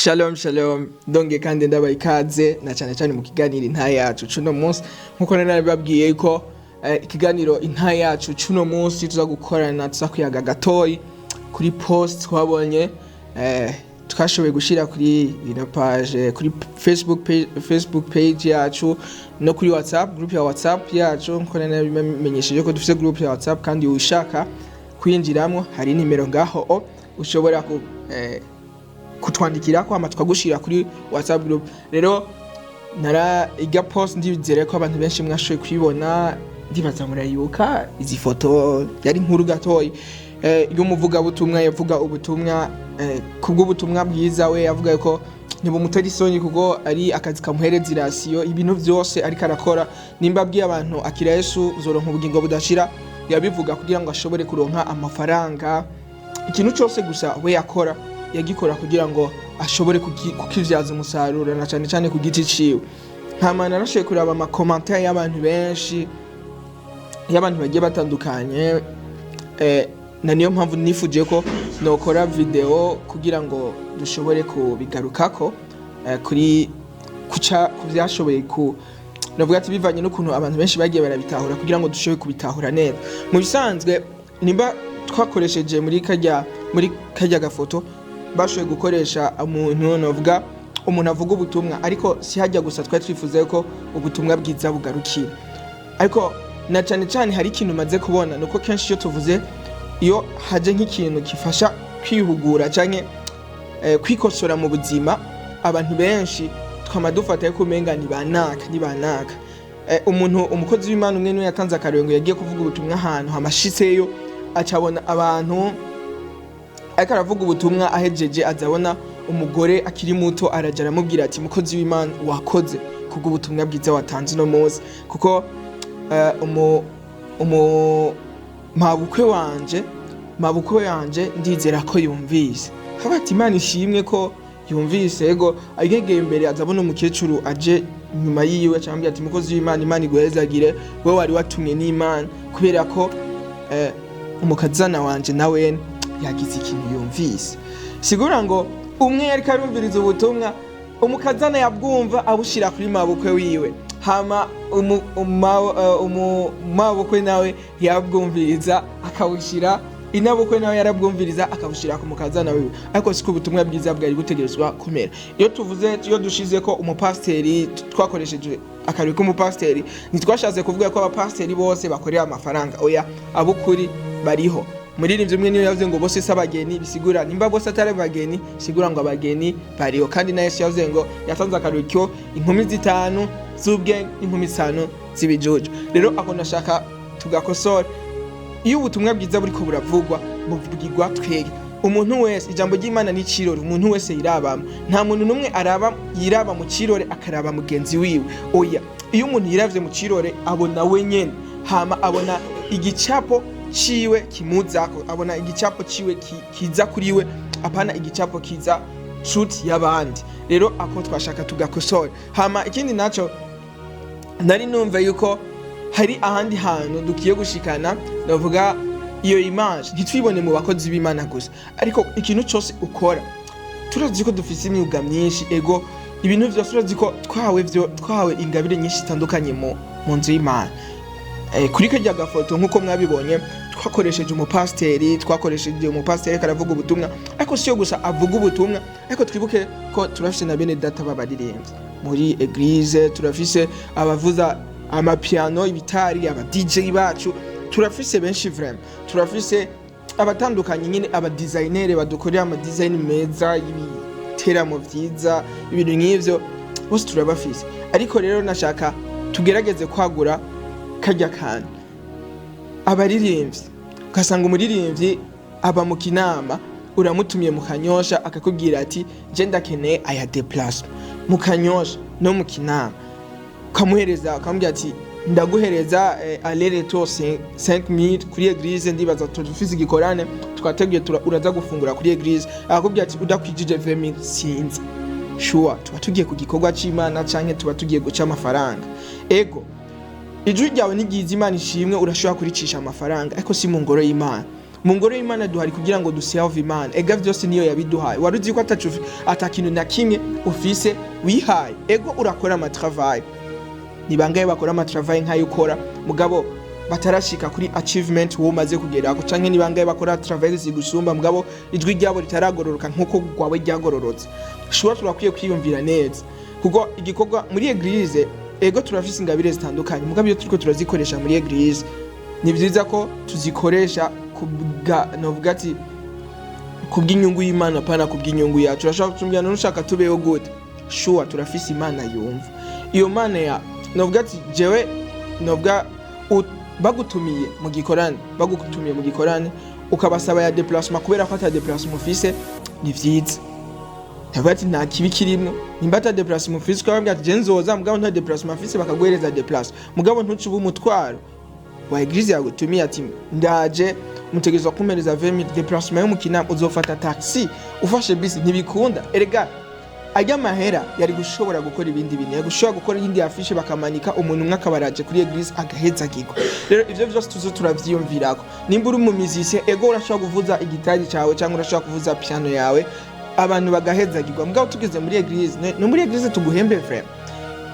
Shalom shalom, ndonge kandi ndabaha ikaze na cyane cyane mu kiganiro Intahe Yacu cuno munsi. Nkuko nari nabibabwiye ko ikiganiro Intahe Yacu cuno munsi tuza gukorana, tuza kuyaga gatoyi kuri post twabonye, twashoboye gushira kuri ino page, kuri Facebook page, Facebook page yacu no kuri WhatsApp group ya WhatsApp yacu. Nkuko nari nabimenyesheje ko dufite group ya WhatsApp, kandi ushaka kwinjiramo hari nimero ngaho o ushobora ku kutwandikira ko hama tukagushira kuri WhatsApp group. Rero nara iga post, ndizere ko abantu benshi mwashoboye kuyibona. Ndibaza murayibuka izi foto, yari inkuru gatoyi y'umuvugabutumwa yavuga ubutumwa kubw'ubutumwa bwiza. We yavuga ko ntibumutera isoni kuko ari akazi kamuhereza irasiyo. Ibintu byose ariko arakora, nimba abwiye abantu akira Yesu uzoronka ubugingo budashira, yabivuga kugira ngo ashobore kuronka amafaranga. Ikintu cyose gusa we yakora, yagikora kugira ngo ashobore kukivyaza umusaruro, na cyane cyane ku giti ciwe. Hama narashoboye kuraba ama commentaires y'abantu benshi, y'abantu bagiye batandukanye, na niyo mpamvu nifuje ko nokora video kugira ngo dushobore kubigarukako, kuri kuca ku vyashoboye ku navuga ati bivanye n'ukuntu abantu benshi bagiye barabitahura, kugira ngo dushobore kubitahura neza. Mu bisanzwe, nimba twakoresheje muri karya gafoto, bashoboye gukoresha umuntu, navuga umuntu avuga ubutumwa, ariko si hajya gusa twari twifuza ko ubutumwa bwiza bugarukira. Ariko na cyane cyane hari ikintu maze kubona, nuko kenshi iyo tuvuze, iyo haje nk'ikintu gifasha kwihugura canke kwikosora mu buzima, abantu benshi twama dufata yuko umenga ni banaka, ni banaka. Umuntu, umukozi w'Imana umwe niwe yatanze akarongo, yagiye kuvuga ubutumwa ahantu, hamashitseyo acabona abantu ariko aravuga ubutumwa. Ahejeje azabona umugore akiri muto araja aramubwira ati: "Mukozi w'Imana, wakoze kubw'ubutumwa bwiza watanze uno munsi, kuko umu mabukwe wanje ndizera ko yumvise." Haba ati: "Imana ishimwe ko yumvise." Ego, agegeye imbere azabona umukecuru aje nyuma yiwe, cyangwa ati: "Mukozi w'Imana, Imana iguhezagire, wewe wari watumwe n'Imana, kubera ko umukazana wanje nawe yagize ikintu yumvise." Sigura ngo umwe yariko arumviriza ubutumwa, umukazana yabwumva abushira kuri mabukwe wiwe, hama mabukwe nawe yabwumviriza akawushira inabukwe, nawe yarabwumviriza akawushira ku mukazana wiwe. Ariko siko ubutumwa bwiza bwari butegerezwa kumera. Iyo tuvuze, iyo dushize ko umupasiteri, twakoresheje akarwi k'umupasiteri, ntitwashatse kuvuga ko abapasiteri bose bakorera amafaranga. Oya, abukuri bariho. Muririmbyi umwe niyo yavuze ngo bose si abageni, bisigura nimba bose atari abageni, bisigura ngo abageni bariho. Kandi na Yesu yavuze ngo yatanze akarukyo, inkumi zitanu z'ubwenge n'inkumi zitanu z'ibijuju. Rero ako nashaka tugakosora. Iyo ubutumwa bwiza buriko buravugwa, buvugirwa twege, umuntu wese. Ijambo ry'Imana ni cirore umuntu wese yirabamo. Nta muntu n'umwe araba, yiraba mu cirore akaraba mugenzi wiwe. Oya, iyo umuntu yiravye mu cirore abona we nyene, hama abona igicapo ciwe kimuzako, abona igicapo ciwe kiza kuri we, apana igicapo kiza nshuti y'abandi. Rero ako twashaka tugakosora. Hama ikindi naco, nari numva yuko hari ahandi hantu dukiye gushikana, ndavuga iyo image ntitwibone mu bakozi b'Imana gusa, ariko ikintu cyose ukora. Turazi ko dufise imyuga myinshi, ego, ibintu vyose turazi ko twahawe, vyo twahawe ingabire nyinshi zitandukanye mu nzu y'Imana. Kuri karya gafoto, nk'uko mwabibonye, twakoresheje umupasiteri ariko aravuga ubutumwa. Ariko siyo gusa avuga ubutumwa, ariko twibuke ko turafise na bene data b'abaririmbyi muri église, turafise abavuza amapiano, ibitari, aba DJ bacu, turafise benshi vraiment, turafise abatandukanye nyine, aba designer badukorera ama design meza y'ibiteramo vyiza, ibintu nk'ivyo bose turabafise. Ariko rero nashaka tugerageze kwagura karya kantu. Abaririmbyi, ugasanga umuririmbyi aba mu Kinama, uramutumiye mu Kanyosha, akakubwira ati: "Je ndakeneye aya déplacement mu Kanyosha no mu Kinama." Ukamuhereza, ukamubwira ati: "Ndaguhereza aller retour 5000 kuri église, ndibaza tufise igikorane twateguye, uraza gufungura kuri église." Akakubwira ati: "Udakwijije 20000 sinzi." Sure, tuba tugiye ku gikorwa c'Imana canke tuba tugiye guca amafaranga? Ego, ijwi ryawe ni ryiza, Imana ishimwe, urashobora kuricisha amafaranga, ariko si mu ngoro y'Imana. Mu ngoro y'Imana duhari kugira ngo duserve Imana. Ega vyose niyo yabiduhaye. Wari uzi ko atacu ata kintu na kimwe ufise wihaye? Ego, urakora amatravail. Ni bangahe bakora amatravail nk'ayo ukora mugabo batarashika kuri achievement wowe umaze kugerako? Canke ni bangahe bakora travail zigusumba mugabo ijwi ryabo ritaragororoka nk'uko rwawe ryagororotse? Shuwa, turakwiye kwiyumvira neza, kuko igikorwa muri église, ego, turafise ingabire zitandukanye, mugabo iyo turiko turazikoresha muri église, ni vyiza ko tuzikoresha kubwa, novuga ati, kubw'inyungu y'Imana, apana kubw'inyungu yacu. Urashobora kutumbwira: "None ushaka tubeho gute?" Shuwa, turafise Imana yumva. Iyo Mana ya, novuga ati, jewe novuga bagutumiye mu gikorane ukabasaba ya déplacement kubera ko ata déplacement ufise, ni vyiza. Ndavuga ati nta kibi kirimwo. Nimba ata déplacement ufise, ukababwira ati: "Je nzoza, mugabo nta déplacement mfise," bakaguhereza déplacement, mugabo ntuce uba umutwaro wa église yagutumiye, ati: "Ndaje, mutegerezwa kumpereza 20,000 déplacement yo mu Kinama." Uzofata taxi, ufashe bisi ntibikunda. Erega ajya amahera yari gushobora gukora ibindi bintu, yari gushobora gukora iyindi affiche bakamanika, umuntu umwe akaba araje kuri église agahezagirwa. Rero ivyo vyose tuzo turavyiyumvirako. Nimba uri mu musicien, ego, urashobora kuvuza igitari cawe cyangwa urashobora kuvuza piano yawe, abantu bagahezagirwa, mugabo tugeze muri église, no muri église tuguhembe vraiment.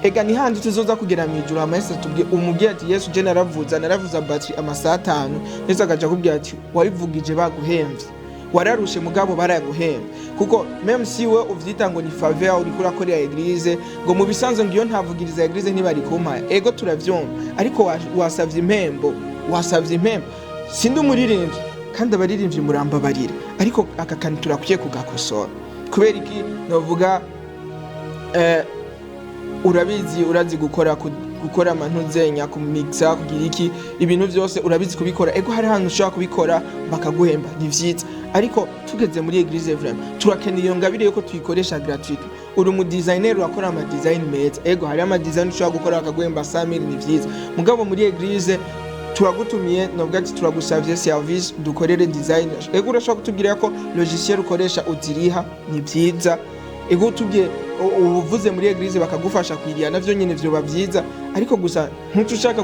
Ega ni handi tuzoza kugera mu ijuru, hama Yesu tubwiye, umubwira ati: "Yesu, je naravuza batterie amasaha 5." Yesu agaca akubwira ati: "Wabivugije baguhemvye, wararushe mugabo baraguhemvye." Kuko même si we uvyita ngo ni faveur uriko urakorera église, ngo mu bisanzwe ngo iyo ntavugiriza église ntibari kumpaye, ego, turavyumva, ariko wasavye impembo, wasavye impembo. Sindi umuririmbyi, kandi abaririmbyi murambabarira, ariko aka kantu turakwiye kugakosora. Kubera iki? Novuga urabizi, urazi gukora amantuzenya, kumixa, kugira iki, ibintu byose urabizi kubikora. Ego, hari ahantu ushobora kubikora bakaguhemba, ni vyiza, ariko tugeze muri église, vraiment turakeneye iyo ngabire yuko tuyikoresha gratuite. Uri umu designer, urakora ama design meza. Ego, hari ama design ushobora gukora bakaguhemba 100,000, ni vyiza, mugabo muri église turagutumiye, novuga ati turagusavye service, dukorere design. Ego, urashobora kutubwira ko logiciel ukoresha uziriha, ni vyiza. Ego, utubwiye ubuvuze muri église bakagufasha kwiriya, navyo nyene vyoba vyiza, ariko gusa ntuce ushaka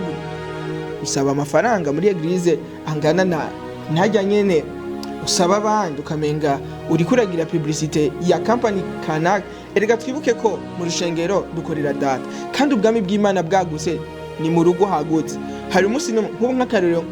gusaba amafaranga muri église angana na ntajya nyene usaba abandi, ukamenga uriko uragira publicité ya company kanaka. Erega twibuke ko mu rushengero dukorera Data, kandi ubwami bw'Imana bwagutse ni mu rugo hagutse. Hari umunsi nk'ubu, nk'akarorero,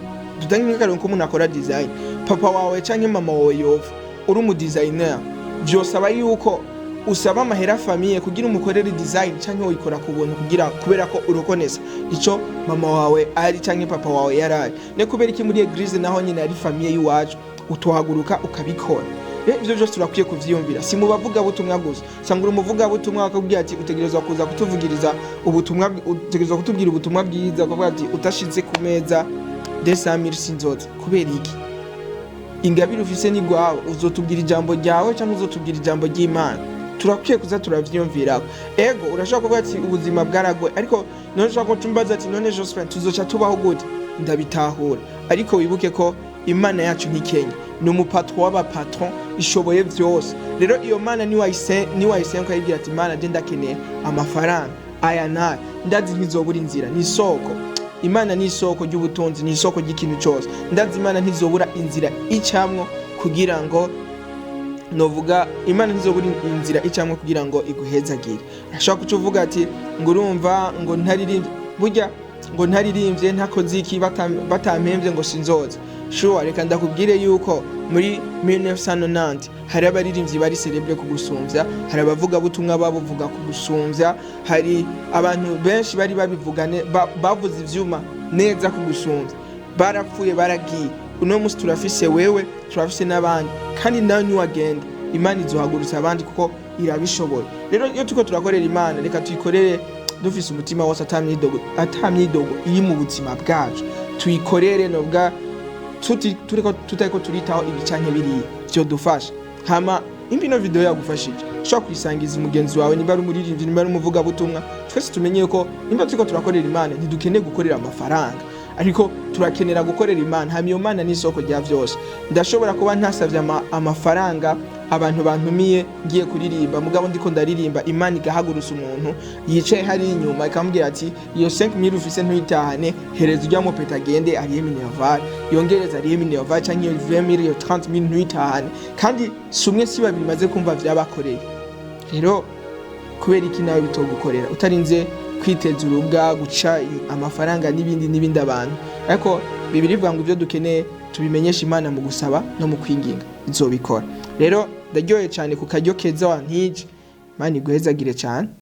dutange nk'akarorero k'umuntu akora design, papa wawe canke mama wawe yova uri umu designer, vyosaba yuko usaba amahera famille kugira umukorere design, canke uyikora ku buntu kugira kubera ko urokonesa ico mama wawe ari canke papa wawe yarari? Ne kubera iki muri église naho nyine ari famille y'iwacu utohaguruka ukabikora? Rero ivyo vyose turakwiye kuvyiyumvira. Si mu bavugabutumwa gusa. Usanga uri umuvugabutumwa, bakakubwira ati: "Utegerezwa kuza kutuvugiriza ubutumwa, utegerezwa kutubwira ubutumwa bwiza." Ukavuga ati: "Utashize ku meza 200,000 sinzoza." Kubera iki? Ingabire ufise ni gwawe. Uzotubwira ijambo ryawe cyangwa uzotubwira ijambo ry'Imana? Turakwiye kuza turavyiyumvirako. Ego, urashobora kuvuga ati: "Ubuzima bwaragoye," ariko none ushobora kucumbaza ati: "None Jospin, tuzoca tubaho gute?" Ndabitahura, ariko wibuke ko Imana yacu ntikenya, ni umupatron w'abapatron, ishoboye vyose. Rero iyo Mana niwayisenga ukayibwira ati: "Imana, je ndakeneye amafaranga aya n'aya," ndazi ntizobura inzira. Ni isoko, Imana ni isoko ry'ubutunzi, ni isoko ry'ikintu cyose. Ndazi Imana ntizobura inzira icamwo kugira ngo, novuga, Imana ntizobura inzira icamwo kugira ngo iguhezagire. Urashobora kuca uvuga ati ngo urumva ngo ntaririmbye, burya ngo ntaririmbye, ntakoze iki, batampemvye ngo sinzoza. Sure, reka ndakubwire yuko muri 1990 hari abaririmbyi bari célèbre kugusumvya, hari abavugabutumwa babuvuga kugusumvya, hari abantu benshi bari babivugane bavuze ivyuma neza kugusumvya, barapfuye, baragiye. Uno munsi turafise wewe, turafise n'abandi, kandi nawe niwagenda Imana izohagurutsa abandi kuko irabishoboye. Rero iyo turiko turakorera Imana, reka tuyikorere dufise umutima wose, ata myidogo iri mu buzima bwacu. Tuyikorere nobwa turiko tutariko turitaho ibi canke biriya. Vyodufasha. Hama imba ino video yagufashije, ushobora kuyisangiza umugenzi wawe, nimba ari umuririmbyi, nimba ari umuvugabutumwa. Twese tumenye ko nimba turiko turakorera Imana, ntidukeneye gukorera amafaranga, ariko turakenera gukorera Imana. Hama iyo Mana ni isoko rya vyose. Ndashobora kuba ntasavye amafaranga. Abantu bantumiye ngiye kuririmba, mugabo ndiko ndaririmba, Imana igahagurutsa umuntu yicaye hari inyuma, ikamubwira ati: "Iyo 5000 ufise ntuyitahane, hereza ujya mu peta, agende ariye minerval, yongereza ariye minerval, canke iyo 20000, iyo 30000 ntuyitahane." Kandi si umwe si babiri maze kumva vyabakoreye. Rero kubera iki nawe bitogukorera, utarinze kwiteza urubwa, guca amafaranga n'ibindi n'ibindi abantu? Ariko Bibiliya ivuga ngo ibyo dukeneye tubimenyesha Imana mu gusaba no mu kwinginga, izobikora. Rero ndaryoye cyane ku karyo keza wantije. Imana iguhezagire cyane.